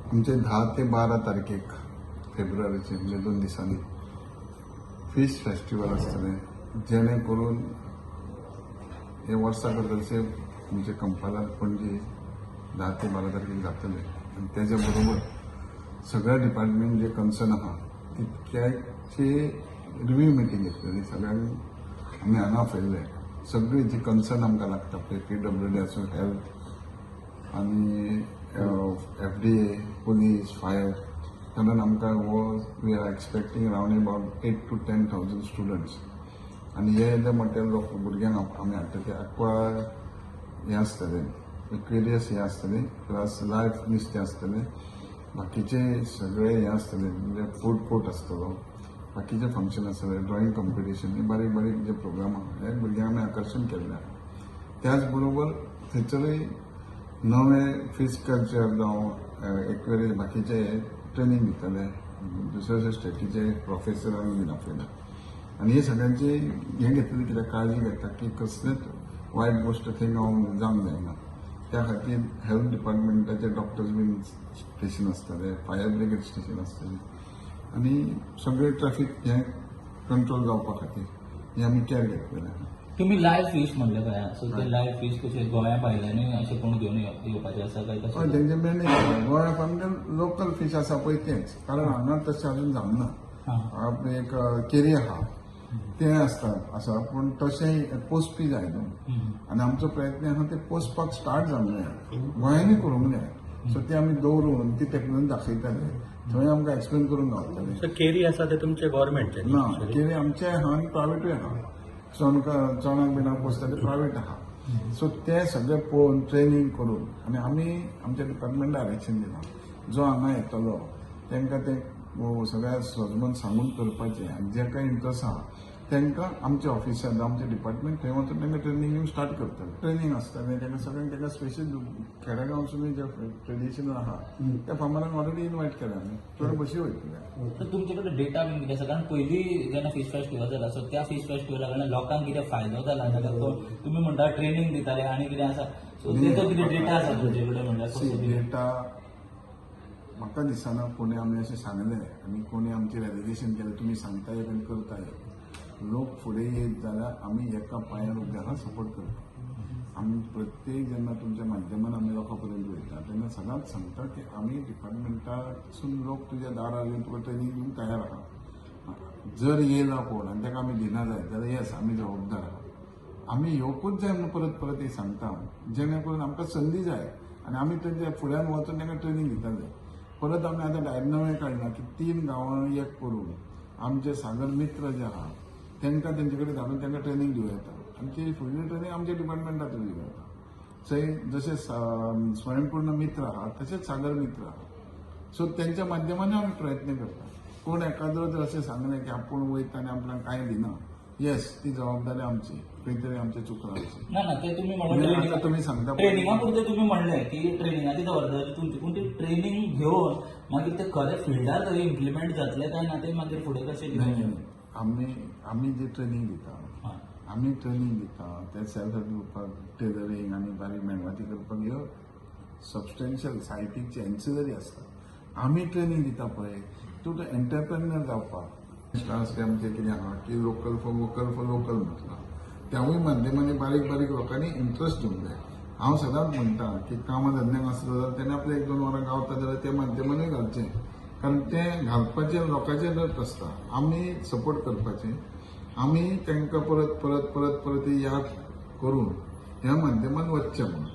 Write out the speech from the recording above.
आमचे 10 ते 12 तारखेक फेब्रुवारीचे, म्हणजे 2 दिसांनी फीश फेस्टिवल आसतलें, जेणे करून हे वर्सा करता तशें आमचे कंपालार पणजे 10 ते 12 तारखेक जातलें. आनी तेज्या बरोबर सगळ्या डिपार्टमेंट जे कन्सर्न आहा तितक्याची रिव्यू मिटींग घेतलेली. सगळ्यांक आमी हांगा आपयल्ले, सगळी जी कन्सर्न आमकां लागता पळय, पीडब्ल्यूडी आसूं, हेल्थ आनी एफडीए, पुलीस, फायर, कारण आमकां हो we are expecting around about 8 to 10 thousand students. आनी हे येदे मोठे लोक भुरग्यांक आमी हाडटा ते एक्वा हें आसतलें, एक्वेरियस हें आसतलें, प्लस लायव्ह नुस्तें आसतलें, बाकीचे सगळे हें आसतलें, म्हणजे फूड कोर्ट आसतलो, बाकीचे फंक्शन आसतले, ड्रॉइंग कॉम्पिटिशन, हे बारीक बारीक जे प्रोग्राम आहा हे भुरग्यांक आमी आकर्शण केल्लें आहा. त्याच बरोबर थंयसरूय नवे फीश कल्चर जावं एक्वेरियस बाकीचे ट्रेनींग दितले. दुसऱ्या दुसऱ्या स्टेटीचे प्रोफेसरांक बीन आपयला आनी हे सगळ्यांची हें घेतली, कित्याक काळजी घेता की कसलेच वायट गोश्ट थंय जावंक जायना. त्या खातीर हेल्थ डिपार्टमेंटाचे डॉक्टर्स बीन स्टेशन आसतले, फायर ब्रिगेड स्टेशन आसतलें आनी सगळे ट्रॅफिक हें कंट्रोल जावपा खातीर हें आमी केअर घेतलेलें आहा. तुम्ही लायव्ह फिश म्हणले काय, सो ते लायव्ह फिश कशे गोंया भायल्यानूय अशें कोण घेवन येवपाचे आसा काय हय. कशें? तेंचे मॅनेज गोंया आमचे लोकल फिश आसा पळय तेंच, कारण हांगा तशें अजून जावंक ना. आपले एक केरी आहा तें आसता आसा, पूण तशें पोसपी जाय न्हू. आनी आमचो प्रयत्न आहा ते पोसपाक स्टार्ट जावंक जाय, गोंयांनी करूंक जाय. सो ते आमी दवरून ती टॅक्नोलॉजी दाखयताले, थंय आमकां एक्सप्लेन करूंक गावतलें. सो केरी आसा ते तुमचे गव्हर्मेंटचे? ना, केरी आमचे आहा आनी प्रायवेटूय आहा. चणक चणाक बिणाक पोसता ते प्रायवेट आहा. सो ते सगळे पळोवन ट्रेनींग करून आनी आमी आमच्या डिपार्टमेंट डायरेक्शन दिलां, जो हांगा येतलो तांकां ते सगळ्या सजमन सांगून करपाचें आनी जेका इंट्रस्ट आहा तांकां आमच्या ऑफिसान, आमचें डिपार्टमेंट थंय वचून तांकां ट्रेनींग दिवन स्टार्ट करतलें. ट्रेनींग आसतलें तांकां सगळ्यांक, तांकां स्पेशल खेडेगांवसून जे ट्रेडिशनल आहा त्या फार्मरांक ऑलरेडी इनवायट केला आमी, थोडे बशी वयतले. तर तुमचे कडेन डेटा बीन कितें आसा? कारण पयलीं जेन्ना फीश फेस्टिवल जाला, सो त्या फीश फेस्टिवला कडल्यान लोकांक कितें फायदो जाला, जाल्यार तो तुमी म्हणटा ट्रेनींग दिताले आनी कितें आसा, सो तेजो कितें डेटा आसा तुमचे कडेन म्हणल्यार कसो कितें? डेटा म्हाका दिसना कोणी आमी अशें सांगलें आनी कोणी आमचें व्हॅलिडेशन केलें. तुमी सांगता एक आनी करता एक. लोक फुडें येत जाल्यार आमी एका पांयार उबे आहा सपोर्ट करता. आमी प्रत्येक जेन्ना तुमच्या माध्यमान आमी लोकां पर्यंत वयता तेन्ना सदांच सांगता की आमी डिपार्टमेंटासून लोक तुज्या दारार येवन तुका ट्रेनींग दिवंक तयार आहा. जर येयला कोण आनी ताका आमी दिना जायत जाल्यार येस, आमी जबाबदार आहा. आमी येवकूच जाय म्हणून परत परत हें सांगता, जेणे करून आमकां संदी जाय आनी आमी तेंच्या फुड्यान वचून तांकां ट्रेनींग दिता जाय. परत आमी आतां डायरेक्ट नवें काडलां की तीन गांवां एक करून आमचे सागर मित्र जे आहा तांकां तेंचे कडेन धाडून तांकां ट्रेनींग दिवं येता आनी ती फुडली ट्रेनींग आमच्या डिपार्टमेंटांत दिवं येता. थंय जशे स्वयंपूर्ण मित्र आहा तशेंच सागर मित्र आहा. सो तेंच्या माध्यमांनी आमी प्रयत्न करता. कोण एकादो जर अशें सांगलें की आपूण वयता आनी आपणाक कांय दिना, येस, ती जबाबदारी आमची, खंय तरी आमचें चुकलां आमचें. ना ना, ते तुम्ही म्हणजे म्हणून आता तुमी सांगता ट्रेनिंगा पुरतें तुमी म्हणलें की ट्रेनिंगाची जबाबदारी तुमची, पूण ती ट्रेनिंग घेवन मागीर ते खरें फिल्डार थंय इम्प्लिमेंट जातलें काय ना ते मागीर फुडें कशें नाही. कितें? नाही. आमी आमी जे ट्रेनींग दिता, आमी ट्रेनींग दिता ते सेल्फ हेल्प ग्रुपाक टेलरींग आनी बारीक मेणवाती करपाक, ह्यो सबस्टेन्शियल सायटीकची एन्सिलरी आसता. आमी ट्रेनींग दिता पळय तूं एंटरप्रेन्युअर जावपाक. ते आमचें कितें आहा की local for vocal for local म्हटलां, त्यावूय माध्यमांनी बारीक बारीक लोकांनी इंट्रस्ट घेवंक जाय. हांव सदांच म्हणटा की कामां धंद्यांक आसलो जाल्यार तेणें आपलें एक दोन वरां गावता जाल्यार त्या माध्यमानूय घालचें, कारण तें घालपाचें लोकांचेर आसता. आमी सपोर्ट करपाचें, आमी तांकां परत परत परत परत याद करून ह्या माध्यमान वचचें म्हणून.